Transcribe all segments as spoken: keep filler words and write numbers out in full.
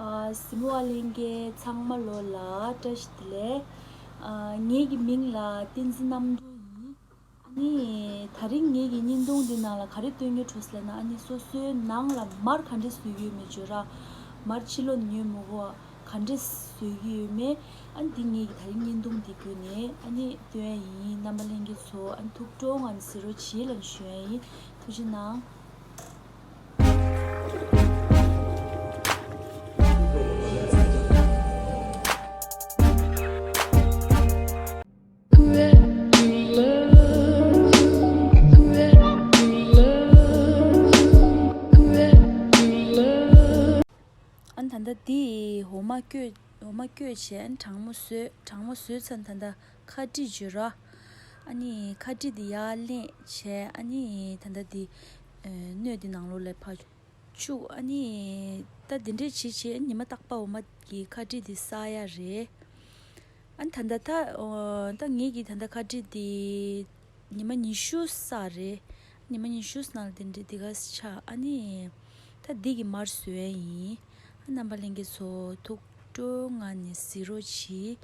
ཨ། གཟིགས་མོ་བ་ལྷན་རྒྱས་ཚང་མ་ལོ་ལ་བཀྲ་ཤིས་བདེ་ལེགས། ཨ། ངེད་ཀྱི་མིང་ལ་བསྟན་འཛིན་རྣམ་གྲོལ་ཡིན། ཨ་ནི་ད་རིང་ངེད་ཀྱི་བརྙན་ཐུང་འདི་ནང་ལ་ག་རེ་སྟོན་གྱི་འགྲོ་ཟེར་ན། ཨ་ནི་སོ་སོའི་ནང་ལ་མར་ག་འདྲས་བཟོ་གི་ཡོད་མེད་བརྗོད་ར། མར་ཕྱི་ལོགས་ནས་ཉོས་མི་དགོས། ག་འདྲས་བཟོ་གི་ཡོད་མེད། ཨ་ནི་འདི་ངེད་ཀྱི་ད་རིང་བརྙན་ཐུང་འདི་བརྒྱུད་ནས་ཨ་ནི་སྟོན་ཡ་ཡིན། རྣམ་པ་ལྷན་རྒྱས་ཚོ་ཨ་ནི་ཐུགས་སྤྲོ་ངང་ནས་གཟིགས་རོགས་གྱིས་ལབ་ནས་ཞུ་ཡ་ཡིན། ཐུགས་རྗེ་གནང་། ཨ་ནི་ད་ལྟ་འདི་འོ་མ་བསྐོལ། འོ་མ་བསྐོལ་བྱས། ཨ་ནི་གྲང་མོ་བཟོས། གྲང་མོ་བཟོས་ཚར་ནས་ད་ལྟ་ཁ་དཀྲིས་བརྗོད་ར། ཨ་ནི་ཁ་དཀྲིས་འདི་ཡར་ལེན་བྱས། ཨ་ནི་ད་ལྟ་འདི་ཨ་སྣོད་འདི་ནང་ལོགས་ལ་ཕར་བཅུག་ཨ་ནི་ད་འདི་འདྲས་བྱས་བྱས་ཉི་མ་རྟག་པར་འོ་མ་གི་ཁ་དཀྲིས་འདི་བསག་ཡ་རེད། ཨ་ནི་ད་ལྟ་ད་ཨོ་ད་ངེད་ཀྱི་ད་ལྟ་ཁ་དཀྲིས་འདི་ཉི་མ་ཉི་ཤུ་བསགས་རེད། ཉི་མ་ཉི་ཤུ་ནང་ལ་འདི་འདྲས་འདི་ག་ཆགས། ཨ་ནི་ད་འདི་གི་མར་བཟོ་ཡ་ཡིན། ཨ་རྣམ་པ་ལྷན་རྒྱས་ཚོ་ཐུགས་སྤྲོའི་ངང་ནས་གཟིགས་རོགས་གྱིས།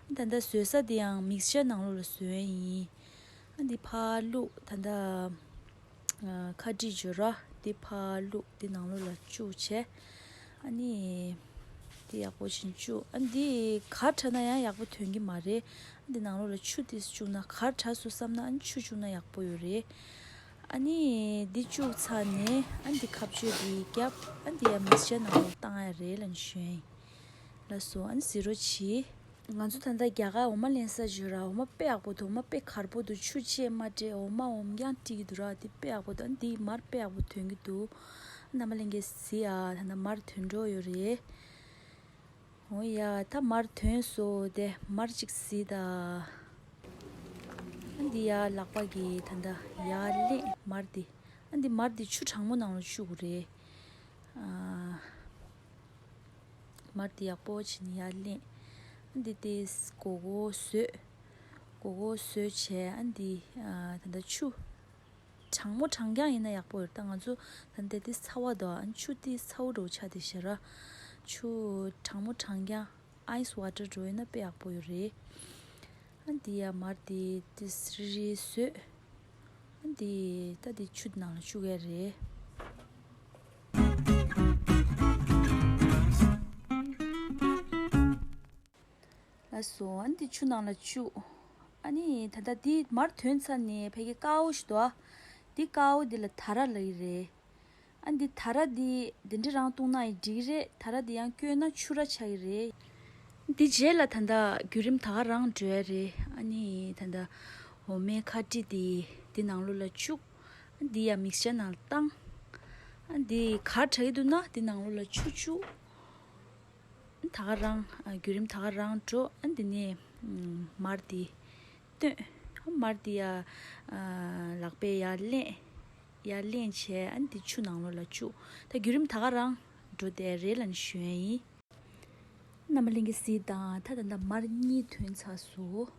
ཨ་ད་ལྟ་བཟོ་ས་འདི་ཡང་མིག་སི་ཅར་ནང་ལོགས་ལ་བཟོ་ཡ་ཡིན། ཨ་འདི་ཕར་བླུགས། ད་ལྟ་ཨ་ཁ་དཀྲིས་བརྗོད་ར་འདི་ཕར་བླུགས། འདི་ནང་ལོགས་ལ་བཅུག་བྱས། ཨ་ནི་འདི་ཡག་པོ་བྱས་བཅུག་ཨ་འདི་གར་དྲགས་ན་ཡང་ཡག་པོ་ཐོན་གྱི་མ་རེད། ཨ་འདི་ནང་ལོགས་ལ་ཆུ་ཏོག་ཙམ་བཅུག་ན། གར་དྲགས་སོང་བསམ་ན་ཨ་ནི་ཆུ་བཅུག་ན་ཡག་པོ་ཡོད་རེད། ཨ་ནི་འདི་བཅུག་ཚར་ནས་ཨ་ནི་འདི་ཁ་གཅོད་འདི་བརྒྱབ། ཨ་འདི་ཡང་མིག་སི་ཅར་ནང་ལོགས་བཏང་ཡ་རེད་ལབ་ནས་ཞུ་ཡ་ཡིན། ལགས་སོ། ཨ་ནི་གཟིགས་རོགས་གྱིས། ང་ཚོ་ད་ལྟ་རྒྱ་གར་འོ་མ་ལེན་ས་བརྗོད་ར། འོ་མ་དཔེ་ཡག་པོ་འདུག་འོ་མ་དཔེ་དཀར་པོ་འདུག་ཆུ་ཅེས་མ་སྤྲད། འོ་མ་འོམ་རྐྱང་སྤྲད་ཀྱི་འདུག་ར། འདི་དཔེ་ཡག་པོ་འདུག་ཨ་འདི་མར་དཔེ་ཡག་པོ་ཐོན་གྱི་འདུག་རྣམ་པ་ལྷན་རྒྱས་གཟིགས་ཨ། ད་ལྟ་མར་ཐོན་འགྲོ་ཡོད་རེད། འོ་ཡ། ད་མར་ཐོན་སོང་། དེ་མར་གཅིག་གཟིགས་དང་། ཨ་འདི་ཡ་ལག་པ་གིས་ད་ལྟ་ཡར་ལེན། མར་འདི། ཨ་འདི་མར་འདི་ཆུ་གྲང་མོ་ནང་ལ་བཅུག་དགོས་རེད། ཨ། མར་འདི་ཡག་པོ་བྱས་ནས་ཡར་ལེན། ཨ་འདི་དེ་སྒོར་སྒོར་བཟོས། སྒོར་སྒོར་བཟོས་བྱས། ཨ་འདི་ཨ་ད་ལྟ་ཆུ་གྲང་མོ་གྲང་རྐྱང་ཡིན་ན་ཡག་པོ་ཡོད་རེད། ད་ང་ཚོ་ད་ལྟ་དེ་ཚ་བ་འདུག་ཨ་ཆུ་དེ་ཚ་བོ་འདྲ་བོ་ཆགས་བསྡད་ཤག་ར། ཆུ་གྲང་མོ་གྲང་རྐྱང་ཨའི་སི་ཝ་ཊར་འདྲ་བོ་ཡིན་ན་དཔེ་ཡག་པོ་ཡོད་རེད། ཨ་འདི་ཡ་མར་འདི་ཏིས་རིལ་རིལ་བཟོས། ཨ་འདི་ད་འདི་ཆུ་ནང་ལ་བཅུག་ཡ་རེད། ལགས་སོ། ཨ་འདི་ཆུ་ནང་ལ་བཅུག་ཨ་ནི་ད་ལྟ་འདི་མར་ཐོན་ཚར་ནས་ཕ་གི་དཀར་པོ་ཞིག་འདུག་ཨ་འདི་དཀར་པོ་འདི་ལ་དར་ལབ་ཀྱི་རེད། ཨ་འདི་དར་འདི་འདི་འདྲ་རང་བཏུང་ན་ཡང་འགྲིག་རེད། དར་འདི་ཡང་བསྐོལ་ན་ཆུ་ར་ཆགས་ཀྱི་རེད། འདི་རྗེས་ལ་ད་ལྟ་བརྒྱུད་རིམ་ད་ག་རང་འགྲོ་ཡ་རེད། ཨ་ནི་ད་ལྟ་འོ་མའི་ཁ་དཀྲིས་འདི་འདི་ནང་ལོགས་ལ་བཅུག་ཨ་འདི་ཡ་མིག་སི་ཅར་ནང་ལ་བཏང་། ཨ་འདི་གར་དྲག་གི་འདུག་ན་འདི་ནང་ལོགས་ལ་ཆུ་བཅུག་ད་ག་རང་ཨ་བརྒྱུད་རིམ་ད་ག་རང་འགྲོ། ཨ་འདི་ནས་ཨམ་མར་འདི་བཏོན། མར་འདི་ཡ་ཨ་ལག་པས་ཡར་ལེན། ཡར་ལེན་བྱས་ཨ་ནི་འདི་ཆུ་ནང་ལོགས་ལ་བཅུག་ད་བརྒྱུད་རིམ་ད་ག་རང་འགྲོ་བསྡད་རེད་ལབ་ནས་ཞུ་ཡ་ཡིན། རྣམ་པ་ལྷན་རྒྱས་གཟིགས་དང་། ད་ད་ལྟ་མར་གཉིས་ཐོན་ཚར་སོང་།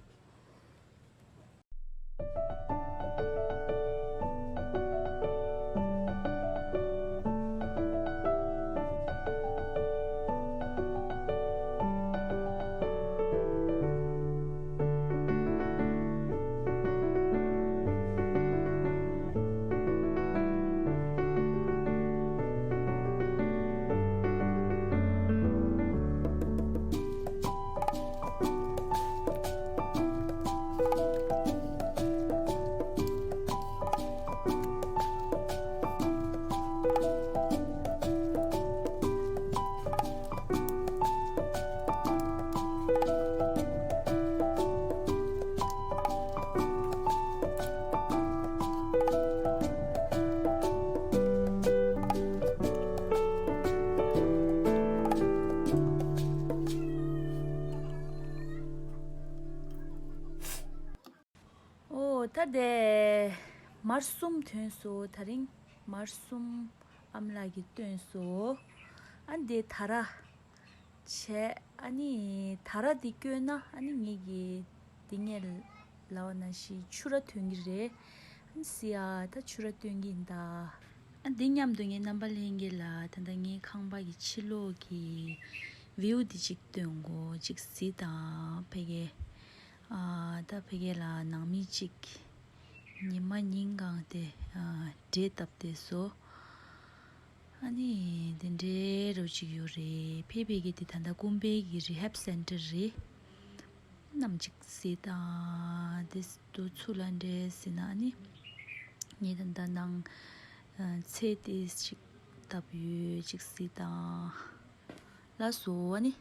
ཨོ་ད་དེ་མར་གསུམ་ཐོན་སོང་། ད་རིང་མར་གསུམ་ཨ་མ་ལགས་ཀྱིས་བཏོན་སོང་། ཨ་འདི་དར་བྱས། ཨ་ནི་དར་འདི་བསྐོལ་ན་ཨ་ནི་ངེད་ཀྱིས་འདི་ངས་ལབ་པ་ནང་བཞིན་ཆུ་ར་ཐོན་གྱི་རེད། ཨ་ནི་སི་ཡ་ད་ཆུ་ར་བཏོན་གྱི་ཡིན་ད། ཨ་འདི་མཉམ་དུ་ངའི་རྣམ་པ་ལྷན་རྒྱས་ལ་ད་ལྟ་ངའི་ཁང་པ་གི་ཕྱི་ལོགས་ཀྱི་view་འདི་གཅིག་སྟོན་གོ། གཅིག་གཟིགས་དང་། ཕ་གི་ཨ་ད་ཕ་གི་ལ་ནང་མི་གཅིག་ཉི་མ་ཉིན་གང་དེ་ཨ་འབྲས་བཏབ་བསྡད་སོང་། ཨ་ནི་དེ་འདྲའི་རོ་གཅིག་ཡོད་རེད། ཕ་གི་དེ་ད་ལྟ་ཀུམ་བྷེ་གི་rehab center་རེད། ནམ་གཅིག་གཟིགས་དང་། དེ་དུས་ཚོད་ལ་འདྲེས་ཟིན་ན་ནི་ངས་ད་ལྟ་ནང་ཚེ་ཏིས་ཅིག་བཏབ་ཡོད། གཅིག་གཟིགས་དང་། ལགས་སོ། ཨ་ནི་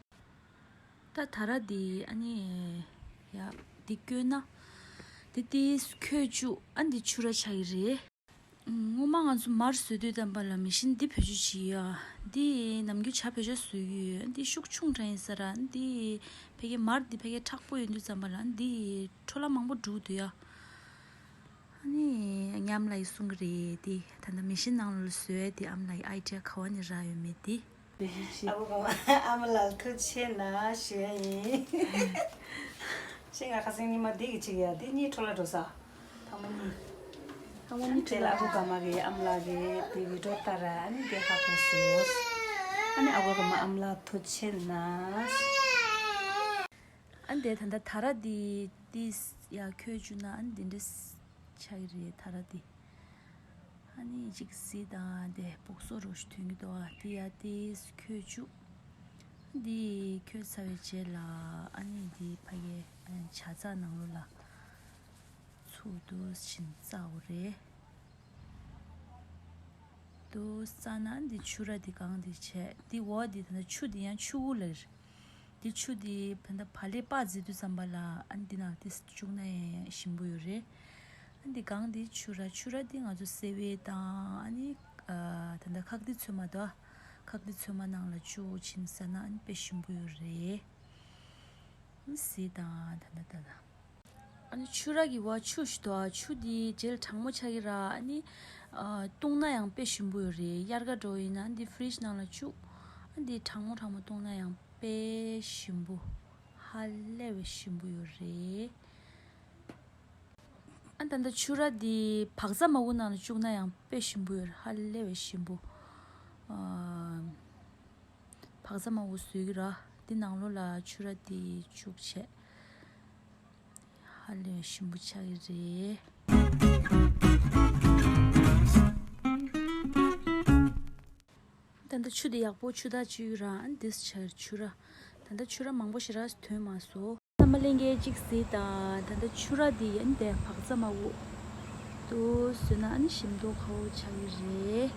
ད་ད་ར་འདི་ཨ་ནི་ཡ་འདི་བསྐྱོན་ན་འདི་ཏིས་ཁོད་བཅུག་ཨ་འདི་ཆུ་ར་ཆགས་ཀྱི་རེད། སྔོན་མ་ང་ཚོ་མར་བཟོས་དུས་ཙམ་པ་ལ་མེ་ཤིན་འདི་བེད་སྤྱོད་བྱེད་ཡ། འདི་ནམ་རྒྱུན་ཇ་བེད་སྤྱོད་བཟོ་གི་ཡོད། འདི་ཤུགས་ཆུང་དྲགས་ཡིན་ས་ར། འདི་ཕ་གི་མར་འདི་ཕ་གི་མཁྲེགས་པོ་ཡོད་དུས་ཙམ་པ་ལ་འདི་འཕྲོ་བརླག་མང་པོ་འགྲོ་གི་འདུག་ཡ། ཨ་ནི་མཉམ་ལ་ཡི་གསུང་གི་རེད། འདི་ད་ལྟ་མེ་ཤིན་ནང་ལ་བཟོས་ཏེ་ཨ་མ་ལགས་ཀྱི་ཨའི་ཌི་ཡ་ག་བ་ནས་རག་ཡོད་མེད་འདི། ཨ་ཁུ་གོང་མ་ཨ་མ་ལགས་ཐུགས་རྗེ་ཆེ་གནང་ཞུ་ཡ་ཡིན། ཤིང་ང་ཁ་སང་ཉི་མ་འདི་གི་ཅིག་ཡ་འདི་གཉིས་འཕྲོ་བརླག་འགྲོ་ས། ཐང་མོ་གཉིས། ཐང་མོ་གཉིས་དེ་ལ་ཨ་ཁུ་གོང་མ་གི་ཨ་མ་ལགས་ཀྱི་དེ་བི་ཌི་ཡོ་ལྟ་ར། ཨ་ནི་དེ་ཧ་གོ་སོང་། ཨ་ནི་ཨ་ཁུ་གོང་མ་ཨ་མ་ལགས་ཐུགས་རྗེ་ཆེ་གནང་། ཨ་ནི་དེ་ད་ལྟ་ད་ར་འདི་ཏིས་ཡ་ཁོད་བཅུག་ན་ཨ་ནི་འདི་འདྲ་ཆགས་ཀྱི་རེད། ད་ར་འདི། ཨ་ནི་གཅིག་གཟིགས་དང་། དེ་སྦུག་སོགས་རོ་ཞིག་ཐོན་གྱི་འདུག་ཨ། དེ་ཡ་དེ་ཁོད་བཅུག་འདི་ཁོད་ཚར་བའི་རྗེས་ལ་ཨ་ནི་འདི་ཕ་གི་ཇ་ཚགས་ནང་ལོགས་ལ་ཚུར་འདུག་བཞིན་བཙའ་བ་རེད། འདུག་བཙའ་ན་འདི་ཆུ་ར་འདི་གང་འདི་བྱས། འདི་འོག་འདི་ད་ལྟ་ཆུ་འདི་ཡང་ཆུ་བོ་ལ་རེད། འདི་ཆུ་འདི་ད་ལྟ་བག་ལེབ་སྤགས་བཟོ་དུས་ཙམ་པ་ལ་ཨ་ནི་འདི་ནང་དེ་བཅུག་ན་ཡང་ཞིམ་པོ་ཡོད་རེད། ཨ་འདི་གང་འདི་ཆུ་ར། ཆུ་ར་འདི་ང་ཚོ་སེ་བའི་དང་ཨ་ནི་ཨ་ད་ལྟ་ཁག་འདི་ཚོད་མ་དོ། ཁག་འདི་ཚོད་མ་ནང་ལ་བཅུག་བྱིན་ཟ་ན་ཨ་ནི་དཔེ་ཞིམ་པོ་ཡོད་རེད། ཨ་ནི་གཟིགས་དང་། ད་ལྟ་ད་ལྟ་ཨ་ནི་ཆུ་ར་གི་བ་ཆུ་ཞིག་དོ། ཆུ་འདི་ཇེལ་གྲང་མོ་ཆགས་ཀྱི་ར། ཨ་ནི་ཨ་བཏུང་ན་ཡང་དཔེ་ཞིམ་པོ་ཡོད་རེད། དབྱར་ཁ་འགྲོ་ཡིན་ན་འདི་ཕི་རིཇ་ནང་ལ་བཅུག་ཨ་འདི་གྲང་མོ་གྲང་མོ་བཏུང་ན་ཡང་དཔེ་ཞིམ་པོ། ཧ་ལས་པའི་ཞིམ་པོ་ཡོད་རེད། ཨ་ད་ལྟ་ཆུ་ར་འདི་བག་ཚ་མ་བུ་ནང་ལ་བཅུག་ན་ཡང་དཔེ་ཞིམ་པོ་ཡོད་རེད། ཧ་ལས་པའི་ཞིམ་པོ། ཨ་བག་ཚ་མ་བུ་བཟོས་ཀྱི་ར། འདི་ནང་ལོགས་ལ་ཆུ་ར་འདི་བཅུག་བྱས། ཧ་ལས་པའི་ཞིམ་པོ་ཆགས་ཀྱི་རེད། ད་ལྟ་ཆུ་དེ་ཡག་པོ་ཆུ་དག་བཅུག་ར། ཨ་འདིས་ཆར་ཆུ་ར། ད་ལྟ་ཆུ་ར་མང་པོ་ཞེ་དྲག་ཐོན་མ་སོང་། རྣམ་པ་ལྷན་རྒྱས་གཅིག་གཟིགས་དང་། ད་ལྟ་ཆུ་ར་འདི་ཨ་ནི་དེ་བག་ཚ་མ་བུ་དུ་བཟོས་ན་ཨ་ནི་ཞིམ་མདོག་ཁ་བོ་ཆགས་ཀྱི་རེད།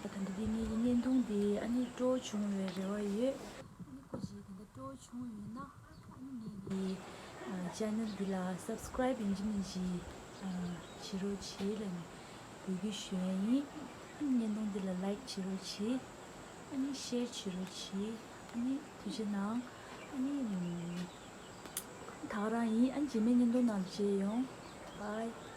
ད་ལྟ་འདི་ངའི་བརྙན་ཐུང་འདི་ཨ་ནི་སྤྲོ་བྱུང་བའི་རེ་བ་ཡོད། ཨ་ནི་ཁོ་ཅིག་ད་ལྟ་སྤྲོ་བྱུང་ཡོད་ན། ཨ་ནི་ངའི་ཨ་ཅེ་ནལ་འདི་ལ་སབ་སི་ཀ་རའིབ་ཡིན་གཅིག་མིན་གཅིག་ཨ་བྱེད་རོགས་བྱེད་ལབ་ནས་འབོད་སྐུལ་ཞུ་ཡ་ཡིན། ཨ་ནི་བརྙན་ཐུང་འདི་ལ་ལའིཀ་བྱེད་རོགས་བྱེད། ཨ་ནི་ཤེར་བྱེད་རོགས་བྱེད། ཨ་ནི་ཐུགས་རྗེ་གནང་། ཨ་ནི་ད་ག་རང་ཡིན། ཨ་ནི་རྗེས་མའི་བརྙན་ཐུང་ནང་ལ་མཇལ་ཡོང་། བཱའི།